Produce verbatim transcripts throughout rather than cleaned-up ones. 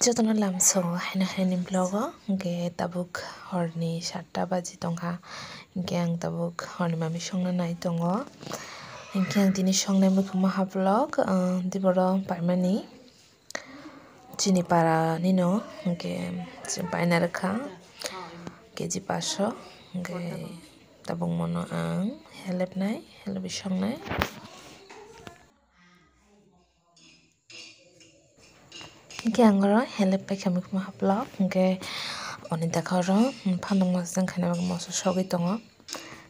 Jotono lamsao haino haini vlog o, hwnkhe tabuk horni satta baji tongkha, hwnkhe ang tabuk horni mami songna nai tongo, hwnkhe ang tini songnai muikhumo ha vlog, ah, diboro paimani chini para nino, hwnkhe paina rwkha kg paso, hwnkhe tabuk mono ang helep nai, helep songnai. Hwnkhe ang oro helep paikha muikhumo ha vlog, hwnkhe oni dakha oro phanang masa jang khaina bagwi moso sogwi tongo.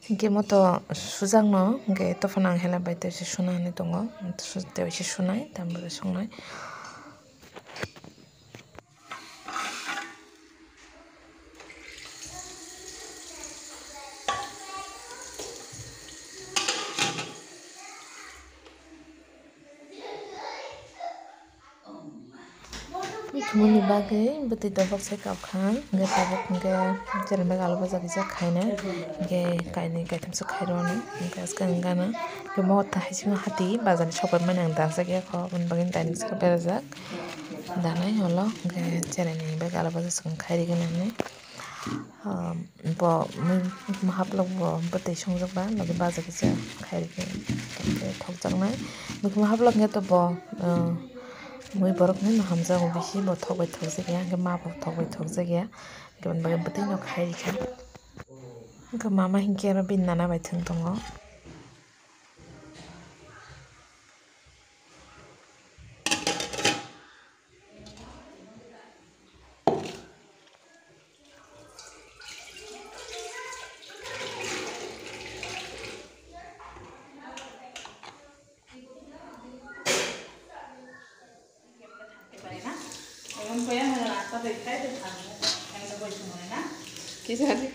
Hwnkhe moto sujakno, hwnkhe tophano ang helep bai tei suna hinwi tongo, tei sunai, tamni bagwi songnai. Muikhumo ni bagwi bwtwi dobok se kap kha, hwnkhe tabuk hwnkhe cherembai alu bhaja kisa khainai, hwnkhe kainwi kaitham se khairoknai, hwnkhe aswk hwnkhe gana hwnkhe moto haisingo hati bazar ni sokpai mani ang dansa khe kho, aboni bagwi dining saka berajak danai ulo, hwnkhe cheremni bagwi alu bhaja swkang khairigwi nangni. Ah, bo mui muikhumo ha vlog bo bwtwi songjakba, logwi bajak kisa khairikhe thokjaknai. Muikhumo ha vlog hwnkhe to bo, ah, mui borok no hamjakgo bisi, bo thok bai thokjakya, hwnkhe ma bo thok bai thokjakya, hwnkhe aboni bagwi bwtwi no khairikha. Hwnkhe mama hinkhe oro bini nana bai thwng tongo. Kisari?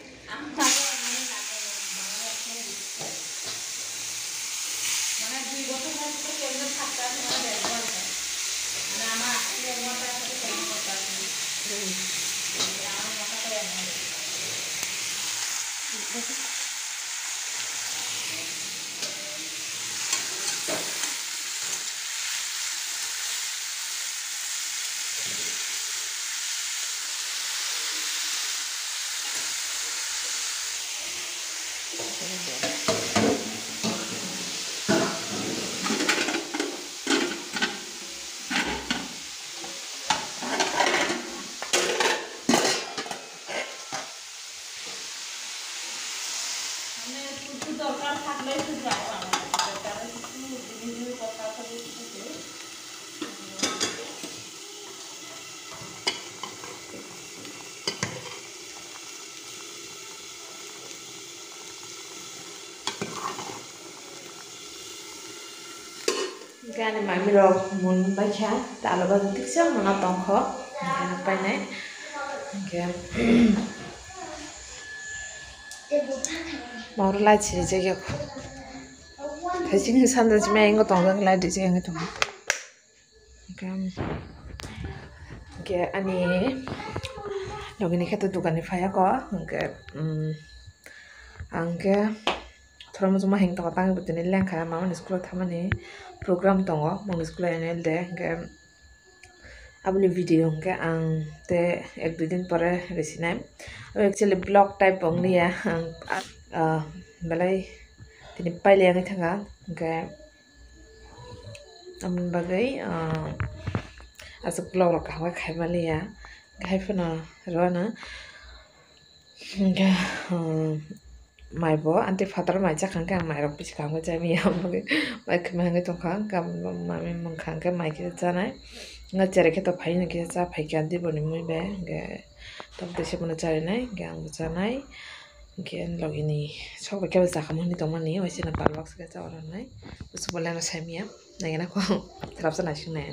Hwnkhe ani mami rok mun baikha, tei alu bhaji tiksa mano tongkho, hwnkhe painai. Hwnkhe moro light sirijak ya kho. Thaising sandal simi ayang tongjak, light rijak ya wngwi tongo. Hwnkhe, hwnkhe ani logini khe to dukan ni phaiya kho, hwnkhe, um, ang khe thormojoma heng tongo, tangwi bo tini lengkha, mamani school o thangmani program tongo, moni school o annual day, hwnkhe aboni video hwnkhe ang tei ek dui din pore risinai. O actually vlog type bo wngliya, ang, ah, belai tini pailiya wngwi thangkha, hwnkhe. Aboni bagwi, ah, aswk vlog rok kaham khe khaimaliya, haiphano rwna. Hwnkhe, ah, mai bo aunty phataro mai chakha, hwnkhe ang mairok bisi kaham khe chamiya, aboni bagwi mai khma wngwi tongkha, hwnkhe mami mungkha hwnkhe mai kisa chanai, hwnkhe cherai khe to phaino kisa cha phaikha aunty boni mui bai, hwnkhe tabuk tei se bono charinai, hwnkhe angbo chanai. Hwnkhe ani logini sok bai khe bo chakha mani tongmani, waisano palwak se khe cha oro nai. Bwswk bo leno saimanya, naigena kho, therapsa naising nai.